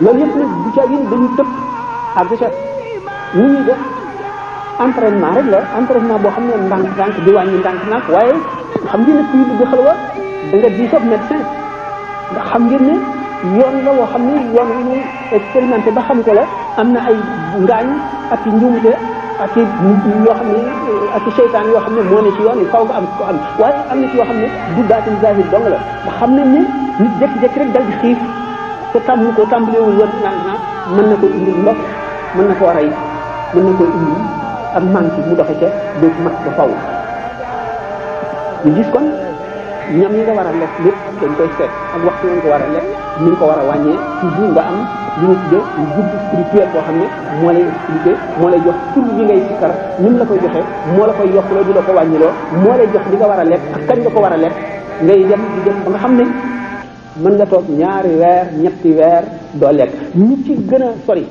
loolu yëpp nag du ca yéen dañuy tëb ak ca ni ñuy def entraînement rek la entraînement boo xam ne ndànk-ndànk di wàññi ndànk-ndànk waaye xam ngeen ne kuy dugg xalwa da nga di soog médecin ndax xam ngeen ne yoon la woo xam ne yoon wi ñuy expérimenté ba xam ko la am na ay ngaañ ak i njuumte ak i yoo xam ne ak i seytaan yoo xam ne moo ne ci yoon yi faw nga am ko am waaye am na ci yoo xam ne du baatin zahir dong la ndax xam nañ ne nit jékki-jékki rek dal di xiif te tàmm ko tàmbalewul woon naan mën na ko indil ndox mën na koo rey mën na koo indil ak manque mu doxe ca doo mat ba faw ñu gis kon ñam yi nga war a lekk lépp dañ koy seet ak waxtu nga ko war a lekk ni nga ko war a wàññee toujours nga am li ñu tuddee lu gudd spirituel boo xam ne moo lay expliqué moo lay jox tur yi ngay sikkar ni mu la koy joxee moo la koy yokkuloo di la ko wàññiloo moo lay jox li nga war a lekk ak kañ nga ko war a lekk ngay dem di dem ba nga xam ne mën nga toog 2 weer 3 weer doo lekk ñi ci gën a sori